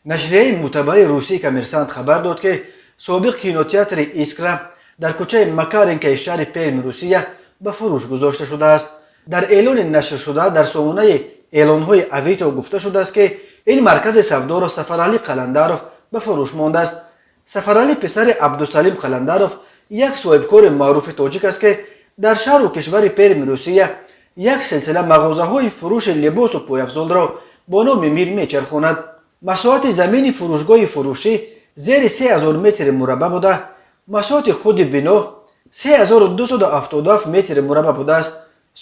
Нашрияи мӯътабари русии «Коммерсант» хабар дод, ки собиқ кинотеатри «Искра» дар кӯчаи Макаренкои шаҳри Перми Русия ба фурӯш гузошта шудааст. Дар эълони нашршуда дар сомонаи эълонҳои Авито гуфта шудааст, ки ин маркази савдоро Сафаралӣ Қаландаров ба фурӯш мондааст. Сафаралӣ писари Абдусалим Қаландаров, як соҳибкори маъруфи тоҷик аст, ки дар шаҳру кишвари Перми Русия як силсила мағозаҳои фурӯши либосу пойафзолро бо номи «Мир» мечархонад. Масоҳати замини фурӯшгоҳи фурӯшӣ зери 3000 метри мураббаъ буда, масоҳати худи бино 3277 метри мураббаъ будааст.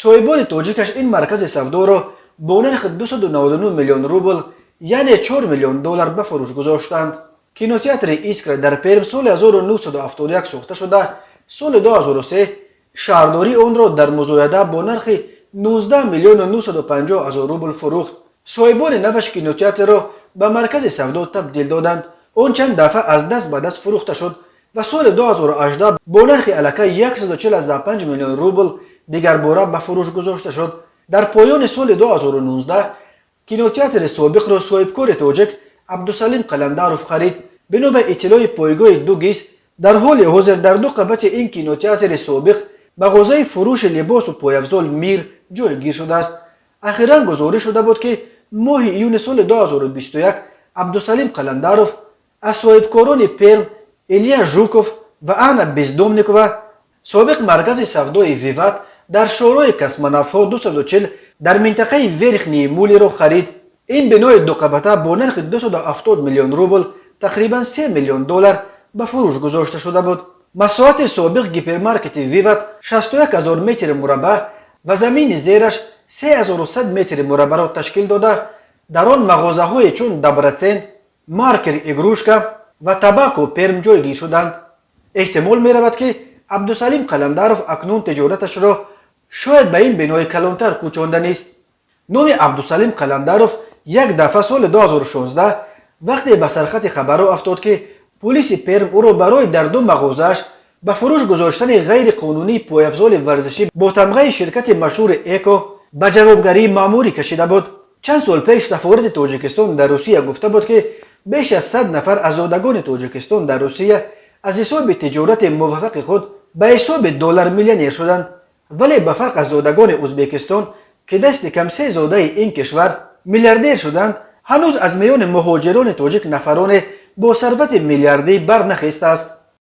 Соҳибони тоҷикаш ин маркази савдоро бо нархи 299 миллион рубл, яъне 4 миллион доллар, ба фурӯш гузоштанд. Кинотеатри «Искра» дар Перм соли 1971 сохта шуда, соли 2003 шаҳрдорӣ онро дар музояда бо нархи 19 миллиону 950 ҳазор рубл фурӯхт. Соҳибони наваш кинотеатрро ба маркази савдо табдил доданд. Он чанд дафъа аз даст ба даст фурӯхта шуд ва соли 2018 бо нархи аллакай 145 миллион рубл дигарбора ба фурӯш гузошта шуд. Дар поёни соли 2019 кинотеатри собиқро соҳибкори тоҷик Абдусалим Қаландаров харид. Бино ба иттилои пойгоҳи 2ГИС, дар ҳоли ҳозир дар ду қабати ин кинотеатри собиқ мағозаи фурӯши либосу пойафзол «Мир» ҷойгир шудааст. Ахиран гузориш шуда буд, ки моҳи июни соли 2021 Абдусалим Қаландаров аз соҳибкорони Перм Илья Жуков ва Анна Бездомникова собиқ маркази савдои «Виват» дар шоҳроҳи Космонавтҳо 240 дар минтақаи Верхние Муллиро харид. Ин бинои дуқабата бо нархи 270 миллион рубл, тақрибан 3 миллион доллар, ба фурӯш гузошта шуда буд. Масоҳати собиқ гипермаркети «Виват» 61 ҳазор метри мураббаъ ва замини зераш 3100 метри мураббаъро ташкил дода, дар он мағозаҳое чун «Доброцен», «Маркер», «Игрушка» ва «Табако Перм» ҷойгир шуданд. Эҳтимол меравад, ки Абдусалим Қаландаров акнун тиҷораташро шояд ба ин бинои калонтар кӯчонда нест. Номи Абдусалим Қаландаров як дафъа соли 2016 вақте ба сархати хабарҳо афтод, ки пулиси Перм ӯро барои дар ду мағозааш ба фурӯш гузоштани ғайриқонунии пойафзоли варзишӣ бо тамғаи ширкати машҳури «Эко» ба ҷавобгарии маъмурӣ кашида буд. Чанд сол пеш сафорати Тоҷикистон дар Русия гуфта буд, ки беш аз 100 нафар аз зодагони Тоҷикистон дар Русия аз ҳисоби тиҷорати муваффақи худ ба ҳисоби доллар миллионер шуданд. Вале ба фарқ аз зодагони Ӯзбекистон, ки дасти кам се зодаи ин кишвар миллиардер шуданд, ҳанӯз аз миёни муҳоҷирони тоҷик нафароне бо сарвати миллиардӣ барнахестааст.